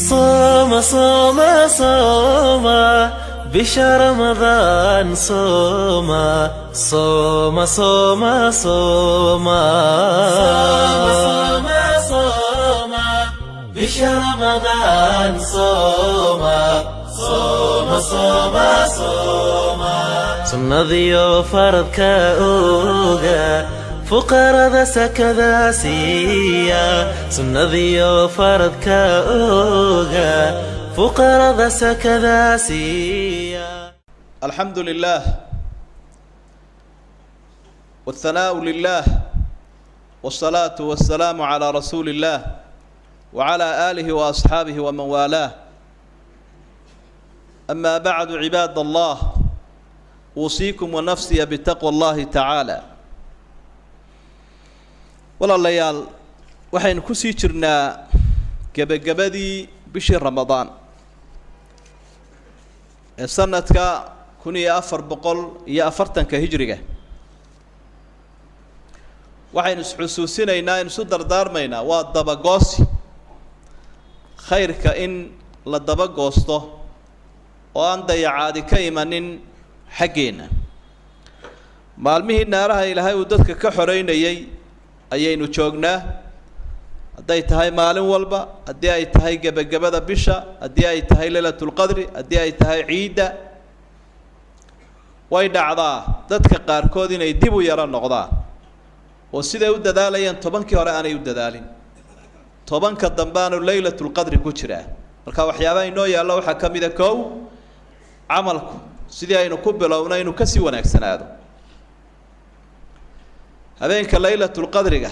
Sooma, sooma, sooma, bisha Ramadaan sooma, sooma, sooma, sooma, sooma, sooma, bisha Ramadaan sooma, sooma, sooma, sooma. Sunnadiyo faradka oga, fuqarada sakada siiya. Sunnadiyo faradka oga, fuqarada sakada siiya. الحمد لله والثناء لله والصلاة والسلام على رسول الله وعلى آله وأصحابه ومن والاه. أما بعد، عباد الله، أوصيكم ونفسي بتقوى الله تعالى. Walaalayaal, waxaynu kusii jirnaa gebagabadii bishii Ramadaan ee sanadka 1440-ka hijriga. Waxaynu isxusuusinaynaa, aynu isu dardaarmaynaa, waa dabagoosi, khayrka in la dabagoosto oo aan dayacaadi ka imanin xaggeenna. Maalmihii naaraha Ilaahay uu dadka ka xoreynayay ayaynu joognaa. Hadday tahay maalin walba, haddii ay tahay gebagabada bisha, haddii ay tahay leylatulqadri, haddii ay tahay ciidda, way dhacdaa dadka qaarkood inay dib u yaro noqdaan oo siday u dadaalayeen 10-kii hore aanay u dadaalin. 10-ka dambeaanu leylatulqadri ku jiraa. Marka waxyaabaha inoo yaallo waxaa ka mid a, kow, camalku sidii aynu ku bilowno inuu kasii wanaagsanaado. Habeenka leylatulqadriga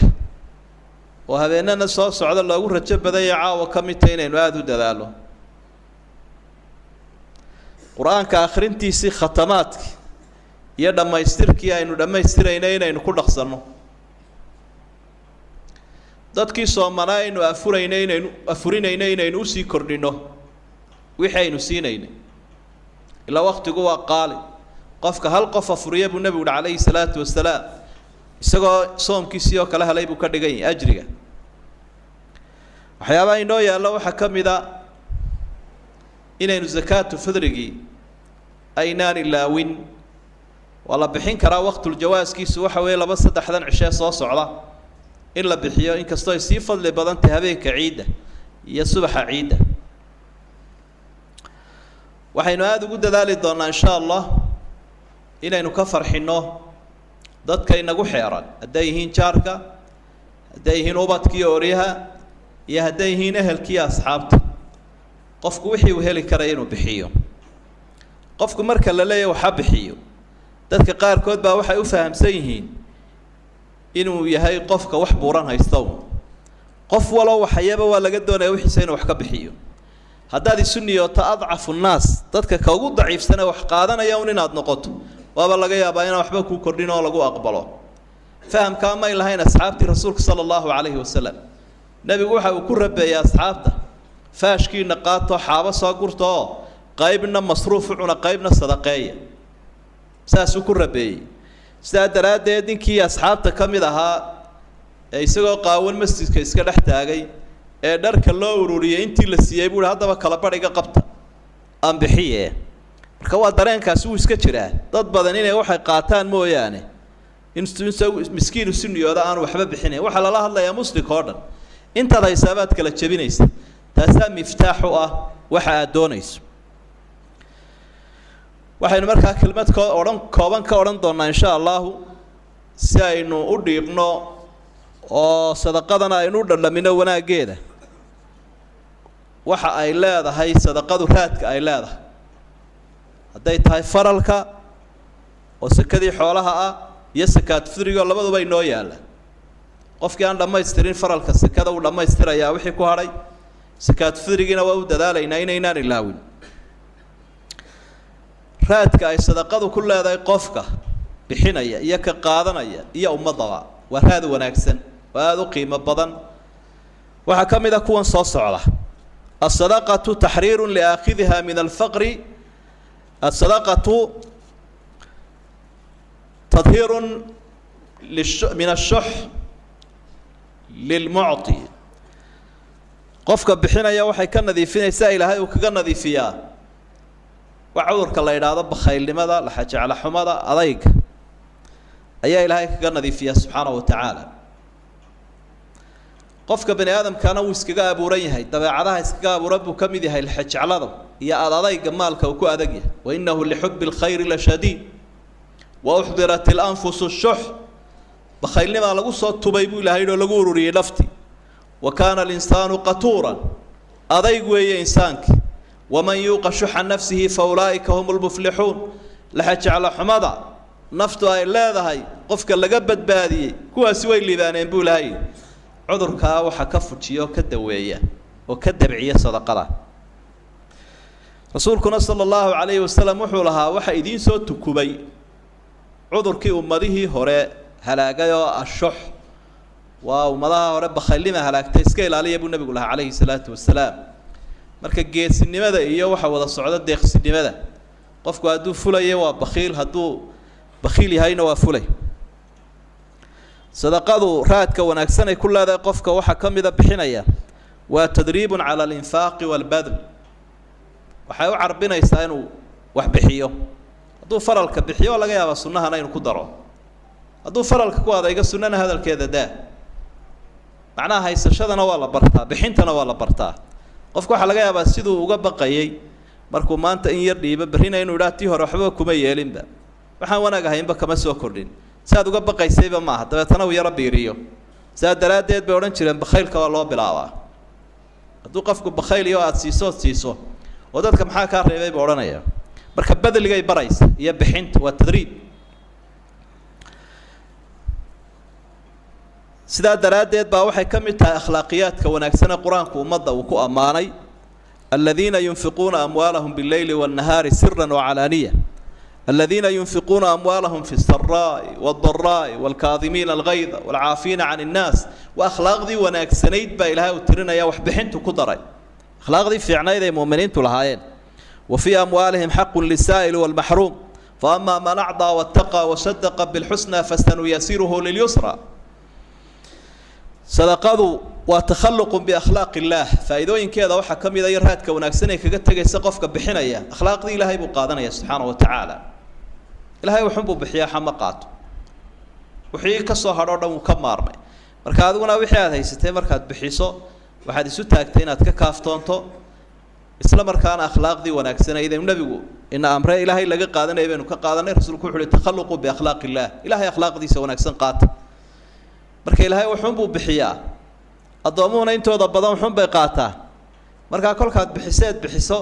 oo habeenana soo socda loogu rajo badanya caawa ka mid tahay inaynu aada u dadaalo qur-aanka akhrintiisii, khatamaadkii iyo dhammaystirkii aynu dhammaystirayna inaynu ku dhaqsanno. Dadkii soomanaa aynu afurayna inaynu afurinayno inaynu usii kordhinno wixii aynu siinaynay, ilaa waktigu waa qaali. Qofka hal qof afuriya, buu nebigu uhi calayhi salaatu wasalaam, isagoo soomkiisii oo kale helay buu ka dhigan yahay ajriga. Waxyaabaha inoo yaallo waxaa ka mid a inaynu zakaatu fidrigii aynaan ilaawin. Waa la bixin karaa, waqtuljawaaskiisu waxa weeye laba saddexdan cishee soo socda in la bixiyo, inkastoo ay sii fadli badan tahay habeenka ciidda iyo subaxa ciidda. Waxaynu aada ugu dadaali doonaa, insha Allah, inaynu ka farxinno dadka inagu xeeran, hadday yihiin jaarka, hadday yihiin ubadkiiyo oryaha, iyo hadday yihiin ehelkiiyo asxaabta. Qofku wixii uu heli karaya inuu bixiyo. Qofku marka la leeyahy waxa bixiyo, dadka qaarkood baa waxay u fahamsan yihiin inuu yahay qofka wax buuran haysta. Qof walo waxayaba waa laga doonaya wixiisa inuu wax ka bixiyo. Haddaad isu niyooto adcafu nnaas, dadka ka ugu daciifsane wax qaadanaya un inaad noqoto, waaba laga yaabaa inaan waxba kuu kordhin oo lagu aqbalo. Fahamkaa may lahayn asxaabtii rasuulka sala allahu calayhi wasalam. Nebigu waxa uu ku rabeeyey asxaabta: faashkiina qaato, xaabo soo gurta oo qaybna masruuf u cuna, qaybna sadaqeeya. Saasuu ku rabeeyey. Sidaa daraaddeed ninkii asxaabta ka mid ahaa ee isagoo qaawan masjidka iska dhex taagay ee dharka loo ururiyey, intii la siiyey buu hi: "Haddaba kala badhiga qabta, aan bixiye." Marka waa dareenkaasi wuu iska jiraa dad badan inay waxay qaataan mooyaane in miskiin isu niyooda aanu waxba bixinayn. Waxaa lala hadlayaa muslimka oo dhan. Intaad haysaabaad kala jebinaysa, taasaa miftaax u ah waxa aad doonayso. Waxaynu markaa kelmad ko odhan kooban ka odhan doonaa, insha allahu, si aynu u dhiiqno oo sadaqadana aynu u dhadhamino wanaaggeeda, waxa ay leedahay sadaqadu, raadka ay leedahay, hadday tahay faralka oo sakadii xoolaha ah iyo sakaat fidrigo, labaduba inoo yaalla. Qofkii aan dhammaystirin faralka sakada uu dhammaystirayaa wixii ku hadhay. Sakaat fidrigiina waa u dadaalaynaa inaynaan ilaawin. Raadka ay sadaqadu ku leedahay qofka bixinaya iyo ka qaadanaya iyo ummadaba waa raad wanaagsan oo aada u qiimo badan. Waxaa ka mid a kuwan soo socda: aلsadaqatu taxriiru liaakhidiha min alfaqri, aلsadaqatu tadhiiru min الshux lilmucطi. Qofka bixinaya waxay ka nadiifinaysaa Ilaahay uu kaga nadiifiyaa wax cudurka la yidhaahdo bakhaylnimada, laxajeclaxumada, adayga ayaa Ilaahay kaga nadiifiyaa subxaanahu wa tacaala. Qofka bani aadamkaana wuu iskaga abuuran yahay, dabeecadaha iskaga abuuran buu ka mid yahay laxajeclada iyo adayga maalka uu ku adag yahay. Wa innahu lixubbi lkhayri la shadiid wa uxdirat alanfusu shux. Bakhaylnimaa lagu soo tubay buu Ilaahay oo lagu ururiyey nafti. Wa kaana alinsaanu qatuuran, adayg weeye insaankii. Waman yuuqa shuxa nafsihi fa ulaa'ika hum lmuflixuun. Laxajecla xumada naftu ay leedahay qofka laga badbaadiyey kuwaasi way liibaaneen buu Ilaahay. Cudurkaa waxaa ka fujiya oo ka daweeya oo ka dabciya sadaqada. Rasuulkuna sala allahu calayhi wasalam wuxuu lahaa waxa idiin soo tukubay cudurkii ummadihii hore halaagay oo ashux, waa ummadaha hore bakhaylnima halaagtay, iska ilaaliya buu nabigu lahaa calayhi salaatu wasalaam. Marka geesinimada iyo waxa wada socda deeqsinimada. Qofku hadduu fulayo waa bakhiil, hadduu bakhiil yahayna waa fulay. Sadaqadu raadka wanaagsan ay ku leedahay qofka waxaa ka mida bixinaya waa tadriibun cala alinfaaqi waalbadl. Waxay u carbinaysaa inuu wax bixiyo. Hadduu faralka bixiyo laga yaabaa sunnahana inuu ku daro, hadduu faralka ku adaygo sunnana hadalkeeda daa. Macnaha haysashadana waa la bartaa, bixintana waa la bartaa. Qofku waxaa laga yaabaa siduu uga baqayay markuu maanta in yar dhiibo berrina inuu idhaah tii hore waxba kuma yeelinba, waxaan wanaag ahaynba kama soo kordhin, si aad uga baqaysayba maaha, dabeetana uu yaro biiriyo. Sidaa daraaddeed bay odhan jireen bakhaylka waa loo bilaabaa. Hadduu qofku bakhayl iyo aada siiso ood siiso oo dadka maxaa kaa reebay buu odhanaya. Marka badligay baraysa iyo bixinta waa tadriib. Sidaa daraaddeed baa waxay ka mid tahay akhlaaqiyaadka wanaagsan ee qur-aanku ummadda uu ku ammaanay. Aladiina yunfiquuna amwaalahum bileyli waannahaari siran wacalaaniya, aladiina yunfiquuna amwaalahum fi saraa'i waaldara'i waalkaadimiina alghayda waalcaafiina can innaas. Waa akhlaaqdii wanaagsanayd baa Ilaahay uu tirinaya waxbixintu ku daray, akhlaaqdii fiicnayd ay mu'miniintu lahaayeen. Wa fii amwaalihim xaqun lisaa'ili waalmaxruum fa amaa man acdaa wattaqaa wasadaqa bilxusna fasanuyasiruhu lilyusra. Sadaqadu waa takhaluqun biakhlaaq illaah. Faa'iidooyinkeeda waxaa ka mid a iyo raadka wanaagsan ee kaga tegaysa qofka bixinaya akhlaaqdii Ilaahay buu qaadanaya subxaana wa tacaala. Ilaahay wuxuunbuu bixiyaa xama qaato, wixii ka soo hadho o dhan wuu ka maarmay. Marka adiguna wixii aad haysatay markaad bixiso waxaad isu taagtay inaad ka kaaftoonto, isla markaana akhlaaqdii wanaagsanayd ee nebigu ina amre Ilaahay laga qaadanaya baynu ka qaadanay. Rasuulku wuxu uhi takhaluquu biakhlaaq illaah, Ilaahay akhlaaqdiisa wanaagsan qaata. Marka Ilaahay wuxuunbuu bixiyaa, addoomuhuna intooda badan wuxuunbay qaataa. Markaa kolkaad bixiseed bixiso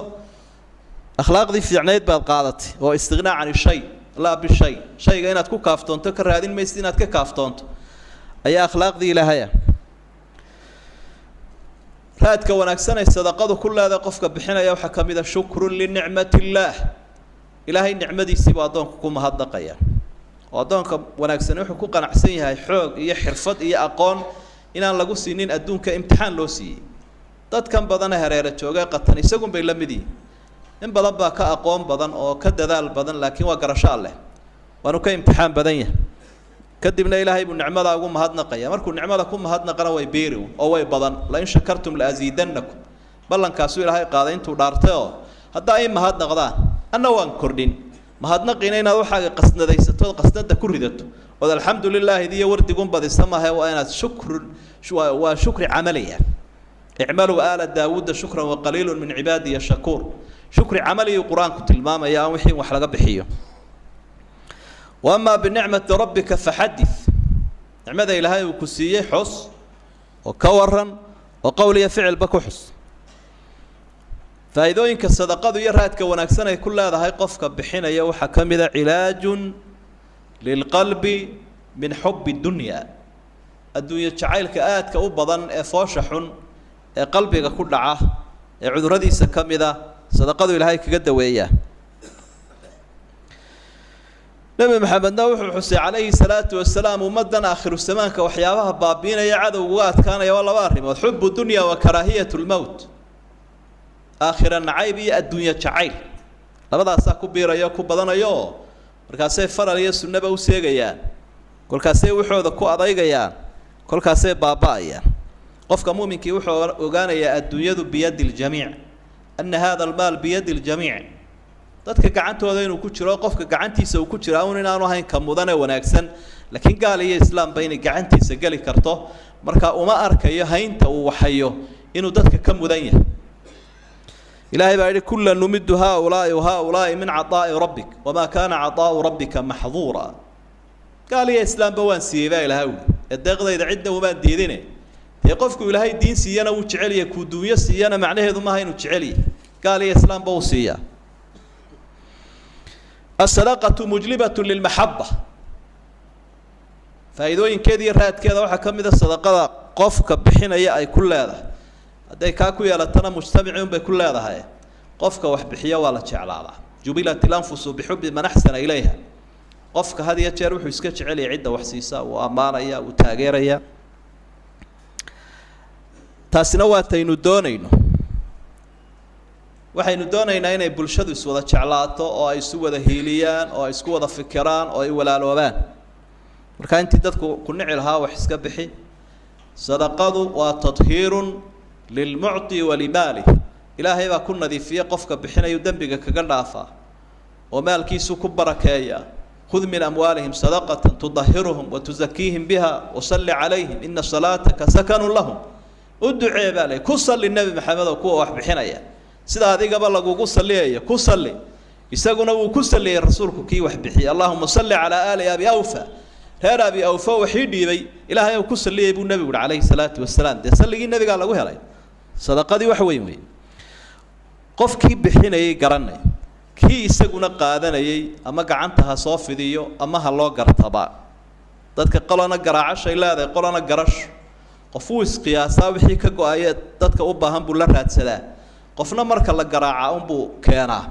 akhlaaqdii fiicnayd baad qaadatay oo istiqnaa can shay laa bishay, shayga inaad ku kaaftoonto ka raadin maysid, inaad ka kaaftoonto ayaa akhlaaqdii Ilaahaya. Raadka wanaagsan ay sadaqadu ku leedahay qofka bixinaya waxaa ka mid a shukrun linicmati illaah. Ilaahay nicmadiisiibuu addoonku ku mahadnaqaya. Oo addoonka wanaagsani wuxuu ku qanacsan yahay xoog iyo xirfad iyo aqoon inaan lagu siinin adduunka imtixaan loo siiyey. Dadkan badana hareera jooga qatan isagun bay la mid yihiin. In badan baa ka aqoon badan oo ka dadaal badan, laakiin waa garasho alleh, waanu ka imtixaan badan yahay. Kadibna Ilaahay buu nicmadaa ugu mahadnaqaya. Markuu nicmada ku mahadnaqana way biiri oo way badan. La in shakartum la asiidannakum, ballankaasuu Ilaahay qaaday intuu dhaartay oo haddaa ii mahadnaqdaan anna waan kordhin. Mahadnaqiina inaad waxaaga qasnadaysato ood qasnada ku ridato ood alxamdu lilaahi idiyo wardigun badisa maaha, waa inaad shukru, waa shukri camaliya. Icmaluu aala daawuuda shukran waqaliilu min cibaadiya shakuur. Shukri camaliyuu qur-aanku tilmaamaya aan wixii wax laga bixiyo. Wa amaa binicmati rabbika faxadith, nicmada Ilaahay uu ku siiyey xus oo ka waran oo qowl iyo ficilba ku xus. Faa'iidooyinka sadaqadu iyo raadka wanaagsan ay ku leedahay qofka bixinaya waxaa ka mid a cilaajun lilqalbi min xubbi dunya. Adduunyo jacaylka aadka u badan ee foosha xun ee qalbiga ku dhaca ee cuduradiisa ka mid a sadaqadu Ilaahay kaga daweeyaa. Nebi Maxamedna wuxuu xusay calayhi salaatu wasalaam ummaddan aakhiru zamaanka waxyaabaha baabiinaya cadowga uga adkaanaya waa laba arrimood: xubu dunya wa karaahiyat lmowt. Aakhira nacayb iyo adduunyo jacayl, labadaasaa ku biiraya ku badanayo. Markaasay faral iyo sunnaba u seegayaan, kolkaasay waxooda ku adaygayaan, kolkaasay baaba'ayaan. Qofka muuminkii wuxuu ogaanayaa adduunyadu biyadi ljamiic, ana hada almaal biyadi ljamiic, dadka gacantooda inuu ku jiro, qofka gacantiisa uu ku jira un inaanu ahayn ka mudane wanaagsan, laakiin gaal iyo islaamba inay gacantiisa geli karto. Marka uma arkayo haynta uu waxayo inuu dadka ka mudan yahay. Ilaahay baa yidhi kulla numidu haaulaai wahaaulaai min caطaa'i rabbik wamaa kaana caطaa'u rabbika maxduura. Gaal iyo islaamba waan siiyey baa ilahay uli, ee deeqdayda cidna umaan diidine. Dee qofku ilaahay diin siiyana wuu jecel yahay, kuu duunyo siiyana macnaheedu maaha inuu jecel yahay, gaal iyo islaamba uu siiyaa. Asadaqatu mujlibatu lilmaxaba, faa'iidooyinkeeda iyo raadkeeda waxaa ka mid a sadaqada qofka bixinaya ay ku leedahay, hadday kaa ku yeelatana mujtamacii unbay ku leedahay. Qofka wax bixiya waa la jeclaadaa, jubilat ilanfusu bixubbi man axsana ilayha. Qofka had iyo jeer wuxuu iska jecelyahay cidda wax siisa, wuu ammaanaya, wuu taageeraya. Taasina waataynu doonayno, waxaynu doonaynaa inay bulshadu iswada jeclaato oo ay isu wada hiiliyaan oo ay isku wada fikiraan oo ay walaaloobaan. Marka intii dadku ku nici lahaa wax iska bixi. Sadaqadu waa tadhiirun lilmucطi walimaalih, ilaahay baa ku nadiifiya qofka bixinayu dembiga kaga dhaafaa oo maalkiisu ku barakeeya. Khud min amwaalihim sadaqatan tudahiruhum watuzakiihim biha wasalli calayhim ina salaataka sakanu lahum. U ducee baa leh, ku salli nebi maxamed oo kuwa wax bixinaya sida adigaba lagugu salliyayo ku salli. Isaguna wuu ku salliyey rasuulku kii wax bixiyey, allahuma salli calaa aali abi awfa, reer abi awfa waxii dhiibay ilaahay uu ku salliyey buu nebigu uhi calayhi salaatu wasalaam. Dee salligii nebigaa lagu helay, sadaqadii wax weyn wey. Qofkii bixinayay garanay, kii isaguna qaadanayay ama gacanta ha soo fidiyo ama ha loo gartaba. Dadka qolana garaacashay leedahay, qolana garasho. Qof wuu isqiyaasaa wixii ka go-aye dadka u baahan buu la raadsadaa, qofna marka la garaaca unbuu keenaa.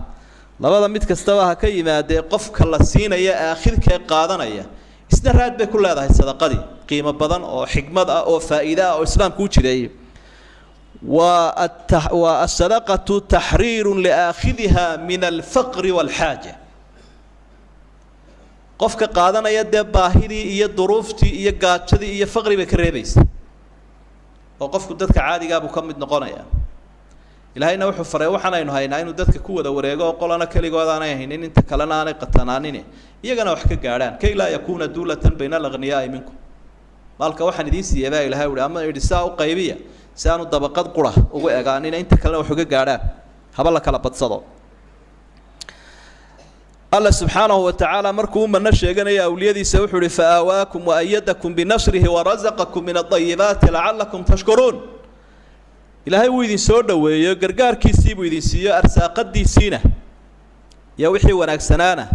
Labada mid kastaba ha ka yimaadee, qofka la siinaya aakhirkee qaadanaya isna raad bay ku leedahay sadaqadii, qiimo badan oo xikmad ah oo faa'iide ah oo islaamku u jireeyey. Waa asadaqatu taxriiru liaakhidiha min alfaqri waalxaaja. Qofka qaadanaya dee baahidii iyo duruuftii iyo gaajadii iyo faqri bay ka reebaysa, oo qofku dadka caadigaa buu ka mid noqonaya. Ilaahayna wuxuu faray waxaan aynu haynaa inuu dadka ku wada wareego oo qolana keligood aanay haynin, inta kalena aanay qatanaanin, iyagana wax ka gaadhaan. Kay laa yakuuna duulatan bayna alagniyaai minkum. Maalka waxaan idiin siiyey baa ilahay uhi, ama idhi saa u qaybiya si aanu dabaqad qura ugu egaanina, inta kalena wax uga gaadhaan, haba la kala badsado. Alla subxaanahu wa tacaala markuu u mano sheeganaya awliyadiisa wuxuu uhi faaawaakum waayadakum binasrihi warazaqakum min adayibaati lacalakum tashkuruun. Ilaahay wuu idin soo dhoweeyo, gargaarkiisii buu idin siiyo, arsaaqadiisiina iyo wixii wanaagsanaana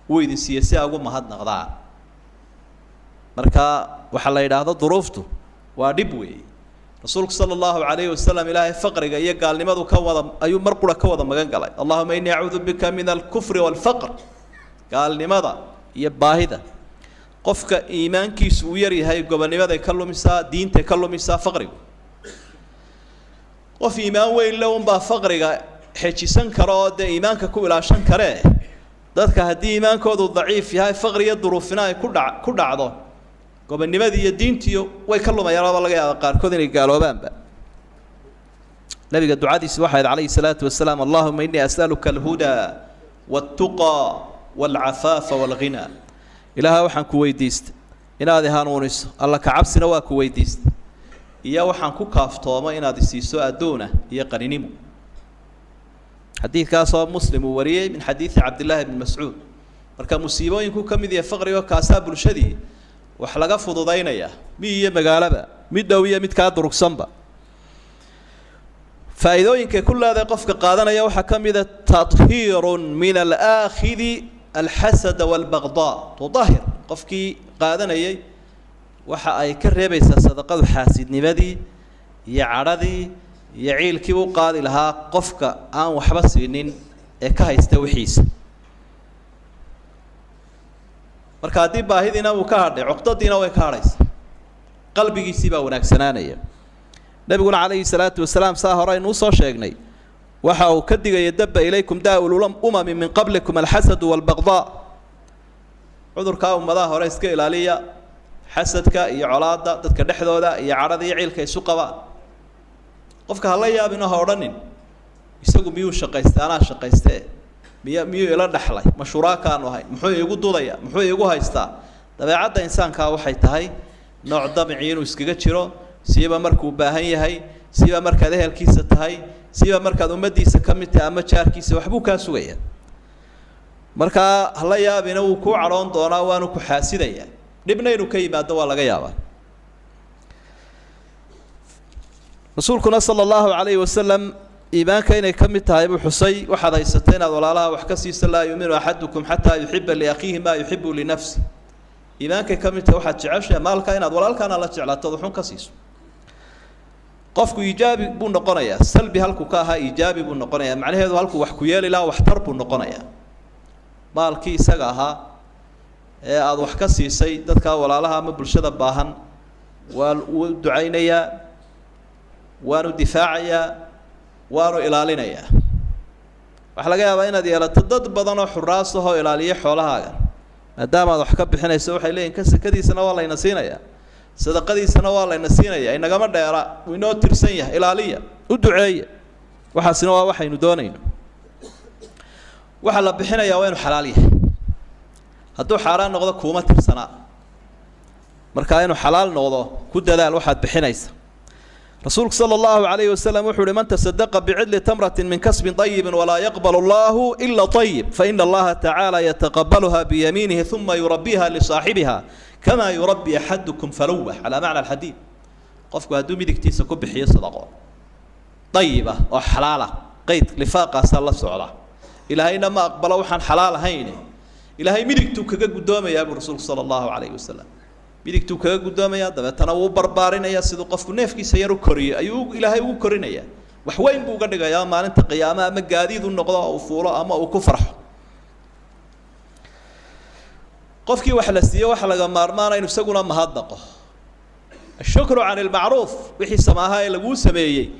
wuu idin siiyey si aa ugu mahadnaqdaan. Marka waxaa la yidhaahdo duruuftu waa dhib weeye. Rasuulku sala allahu calayhi wasalam ilaahay faqriga iyo gaalnimadu ka wada ayuu mar qura ka wada magan galay. Allahuma innii acuudu bika min alkufri waalfaqr, gaalnimada iyo baahida. Qofka iimaankiisu uu yar yahay gobonimaday ka lumisaa, diintay ka lumisaa faqrigu. Qof iimaan weyn le unbaa faqriga xejisan kara oo dee iimaanka ku ilaashan karee. Dadka haddii iimaankoodu daciif yahay, faqri iyo duruufina ay ku dha ku dhacdo, gobonimadii iyo diintiiyo way ka lumayaan, oaba laga yaaba qaarkood inay gaaloobaanba. Nabiga ducadiisi waxay ahayd calayhi salaatu wasalaam, allahuma innii as'aluka alhudaa waltuqaa walcafaafa walghinaa. Ilaaha waxaan ku weydiistay inaad i hanuuniso, alla kacabsina waa ku weydiistay, iyo waxaan ku kaaftoomo inaad isiiso adduuna iyo qaninimo. Xadiidkaasoo Muslim uu wariyey min xadiidi Cabdillaahi bni Mascuud. Marka musiibooyinku ka mid yahay faqrigo, kaasaa bulshadii wax laga fududaynayaa, mi iyo magaalaba, mid dhow iyo mid kaa durugsanba. Faa'iidooyinkay ku leedahay qofka qaadanaya waxaa ka mid a tadhiirun min alaakhidi alxasada waalbagdaa. Tudahir qofkii qaadanayay waxa ay ka reebaysaa sadaqadu xaasidnimadii iyo cadhadii iyo ciilkii u qaadi lahaa qofka aan waxba siinin ee ka haysta wixiisa. Marka haddii baahidiina uu ka hadhay, cuqdadiina way ka hadhaysa, qalbigiisii baa wanaagsanaanaya. Nabiguna calayhi salaatu wasalaam saa hore aynu usoo sheegnay waxa uu ka digaya daba ilaykum daa-u lumami min qablikum alxasadu waalbaqdaa. Cudurkaa ummadaha hore iska ilaaliya, xasadka iyo colaadda dadka dhexdooda iyo cadhada iyo ciilka isu qabaan. Qofka hala yaabino, ha odhanin isagu miyuu shaqaystay, anaa shaqaystee, miyuu ila dhaxlay, ma shuraakaanu ahay, muxuu iigu dudaya, muxuu iigu haystaa. Dabeecadda insaankaa waxay tahay nooc damicii inuu iskaga jiro, siiba markuu baahan yahay, siiba markaad ehelkiisa tahay, siiba markaad ummaddiisa ka mid tahay ama jaarkiisa, waxbuu kaa sugaya. Markaa hala yaabina, wuu kuu cadhoon doonaa, waanu ku xaasidayaa, dhibna inuu ka yimaado waa laga yaabaa. Rasuulkuna sala allahu calayhi wasalam iimaanka inay ka mid tahay buu xusay waxaad haysata inaad walaalaha wax ka siiso. Laa yuuminu axadukum xataa yuxiba liakhiihi maa yuxibu linafsi. Iimaankay ka mid tahay waxaad jeceshahay maalka inaad walaalkaana la jeclaato, od waxun ka siiso. Qofku iijaabi buu noqonayaa, salbi halkuu ka ahaa iijaabi buu noqonayaa, macnaheedu halkuu wax ku yeeli lahaa waxtar buu noqonayaa. Maalkii isaga ahaa ee aada wax ka siisay dadkaa walaalaha ama bulshada baahan, waa wuu ducaynayaa, waanu difaacayaa, waanu ilaalinayaa. Waxaa laga yaabaa inaad yeelato dad badan oo xuraas ahoo ilaaliya xoolahaaga, maadaama aad wax ka bixinayso. Waxay leeyihin ka sakadiisana waa layna siinayaa, sadaqadiisana waa layna siinaya, inagama dheera, wuu inoo tirsan yahay, ilaaliya, u duceeya. Waxaasina waa waxaynu doonayno. Waxaa la bixinayaa waa inu xalaal yahay. Hadduu xaaraan noqdo kuuma tirsanaa. Markaa inuu xalaal noqdo ku dadaal waxaad bixinaysa. Rasuulku sala allahu calayhi wasalam wuxuu uhi: man tasadaqa bicidli tamratin min kasbin طayibin walaa yaqbal allahu ila طayib, faina allaha tacaala yataqabaluha biyamiinihi uma yurabbiha lisaaxibiha kama yurabbi axadukum faluwa, calaa macna alxadiid. Qofku hadduu midigtiisa ku bixiyo sadaqo ayiba oo xalaala, qeyd lifaaqaasaa la socda, ilaahayna ma aqbalo waxaan xalaal ahayn, ilaahay midigtuu kaga guddoomayaa buu rasuulku sala allahu calayhi wasalam. Midigtuu kaga guddoomayaa, dabeetana wuu barbaarinaya siduu qofku neefkiisa yar u koriyo ayuu ilaahay ugu korinayaa. Wax weyn buu uga dhigayaa maalinta qiyaama, ama gaadiid u noqdo oo uu fuulo ama uu ku farxo. Qofkii wax la siiye waxa laga maarmaana inu isaguna mahadnaqo. Ashukru can ilmacruuf, wixii samaaha ee laguu sameeyey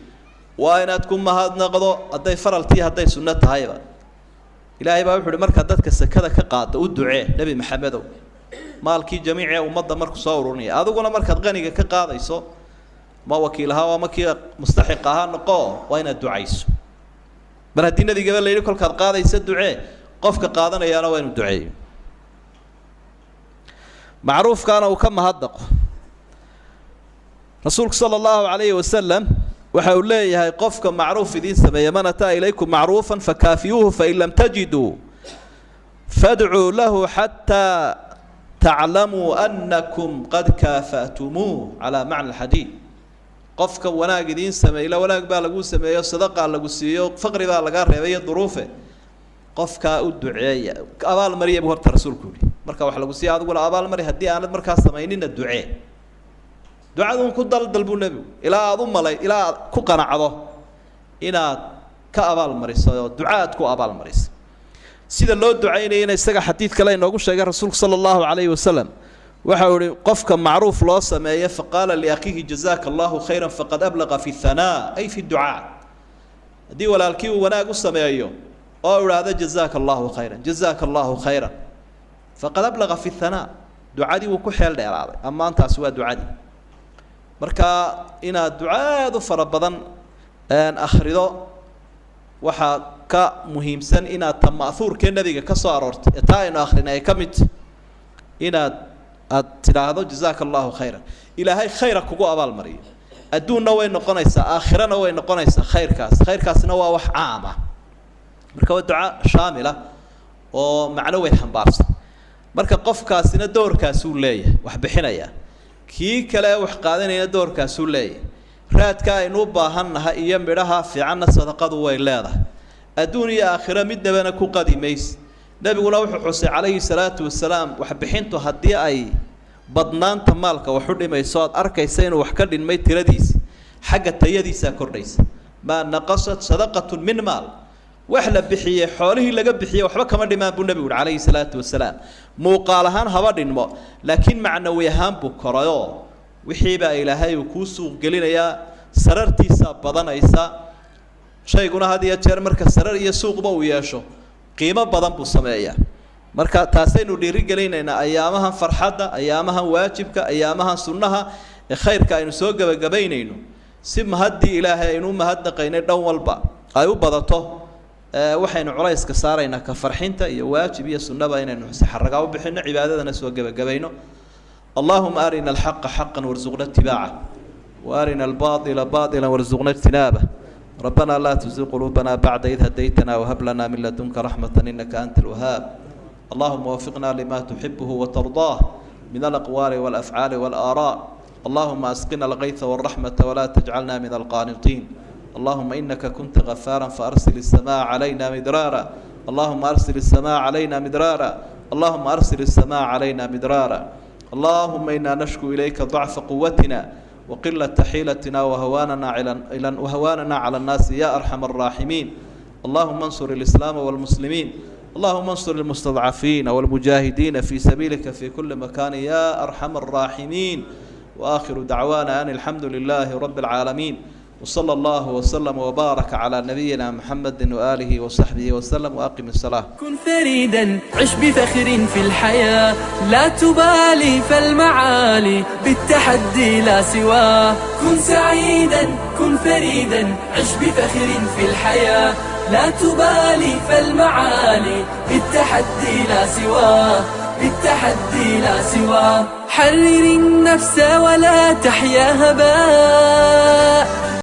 waa inaad ku mahadnaqdo, hadday faraltii hadday sunno tahayba. Ilaahay baa wuxu uhi: markaad dadka sakada ka qaado u ducee. Nebi Maxamedow, maalkii jamiicee ummadda markuu soo ururinaya, adiguna markaad qaniga ka qaadayso, ma wakiil ahaa ama kii mustaxiq ahaa noqo, waa inaad ducayso. Mar haddii nabigaba la yidhi kolkaad qaadaysa ducee, qofka qaadanayaana waa inuu duceeyo, macruufkaana uu ka mahadnaqo. Rasuulku sala allahu calayhi wasalam waxa uu leeyahay: qofka macruuf idiin sameeya, man ataa ilaykum macruufa fakaafiyuuhu, fain lam tajiduu fadcuu lahu xataa taclamuu anakum qad kaafa'tumuuh, calaa macna alxadiid. Qofka wanaag idiin sameey, ila wanaag baa lagu sameeyo, sadaqaa lagu siiyo, faqri baa lagaa reebay iyo duruufe, qofkaa u duceeya, abaal mariya buu horta rasuulku yihi. Marka wax lagu siiya adiguna abaal mari, haddii aanad markaa samaynina ducee. Ducaduun ku daldal buu nebigu ilaa aada u malay, ilaa aad ku qanacdo inaad ka abaal mariso oo duca aad ku abaal mariso. Sida loo ducaynayana isaga xadiid kale inoogu sheegay rasuulku sala allahu calayhi wasalam. Waxa uu ihi: qofka macruuf loo sameeyo, faqaala liakhiihi jazaaka allahu khayra, faqad ablaqa fi hanaa, ay fi ducaa. Haddii walaalkii uu wanaag u sameeyo oo idhaahdo jazaaka allahu khayran, jazaaka allahu khayran, faqad ablaqa fi hanaa, ducadii wuu ku xeel dheeraaday, ammaantaasi waa ducadii. Marka inaad duca aad u fara badan akhrido waxaa ka muhiimsan inaad ta ma'huurkee nebiga ka soo aroortay ee taa aynu akrinay ay ka mid tahy, inaad aad tidhaahdo jazaaka allahu khayran, ilaahay khayra kugu abaalmariyo. Adduunna way noqonaysaa, aakhirana way noqonaysaa khayrkaas. Khayrkaasina waa wax caam ah, marka waa duca shaamila oo macno weyn xambaarsan. Marka qofkaasina doorkaasuu leeyahay wax bixinaya, kii kale wax qaadanayna doorkaasuu leeyahay. Raadka aynu u baahannahay iyo midhaha fiicanna sadaqadu way leedahay, adduun iyo aakhiro midnabana ku qadi mayse. Nebiguna wuxuu xusay calayhi salaatu wasalaam, waxbixintu haddii ay badnaanta maalka wax u dhimayso, aad arkaysa inuu wax ka dhinmay tiradiisa, xagga tayadiisaa kordhaysa. Maa naqasat sadaqatun min maal, wax la bixiyey xoolihii laga bixiyey waxba kama dhimaan buu nebigu uhi calayhi salaatu wasalaam. Muuqaal ahaan haba dhinmo, laakiin macnawi ahaan buu korayoo wixiibaa ilaahay uu kuu suuq gelinayaa, sarartiisaa badanaysa. Shayguna had iyo jeer marka sarar iyo suuqba uu yeesho qiimo badan buu sameeyaa. Marka taasaynu dhiirigelinaynaa ayaamahan farxadda, ayaamahan waajibka, ayaamahan sunnaha ee khayrka aynu soo gebagabaynayno. Si mahaddii Ilaahay aynu u mahadnaqaynay dhan walba ay u badato, waxaynu culayska saaraynaa ka farxinta iyo waajib iyo sunnaba inaynu si xaragaa u bixino, cibaadadana soo gebagabayno. Allahuma arina alxaqa xaqan warsuqna itibaaca, waarina albaaila baila warsuqna ijtinaaba. ربنا لا تزغ قلوبنا بعد إذ هديتنا وهب لنا من لدنك رحمة إنك أنت الوهاب. اللهم وفقنا لما تحبه وترضاه من الأقوال والأفعال والآراء. اللهم أسقنا الغيث والرحمة ولا تجعلنا من القانطين. اللهم إنك كنت غفارا فأرسل السماء علينا مدرارا. اللهم أرسل السماء علينا مدرارا. اللهم أرسل السماء علينا مدرارا. اللهم إنا نشكو إليك ضعف قوتنا وقلة حيلتنا وهواننا على الناس يا أرحم الراحمين. اللهم انصر الإسلام والمسلمين. اللهم انصر المستضعفين والمجاهدين في سبيلك في كل مكان يا أرحم الراحمين. وآخر دعوانا أن الحمد لله رب العالمين، وصلى الله وسلم وبارك على نبينا محمد وآله وصحبه وسلم، وأقم الصلاة. كن فريدا، عش بفخر في الحياة، لا تبالي فالمعالي بالتحدي لا سواه. كن سعيدا، كن فريدا، عش بفخر في الحياة، لا تبالي فالمعالي بالتحدي لا سواه، بالتحدي لا سواه. حرر النفس ولا تحيا هباء.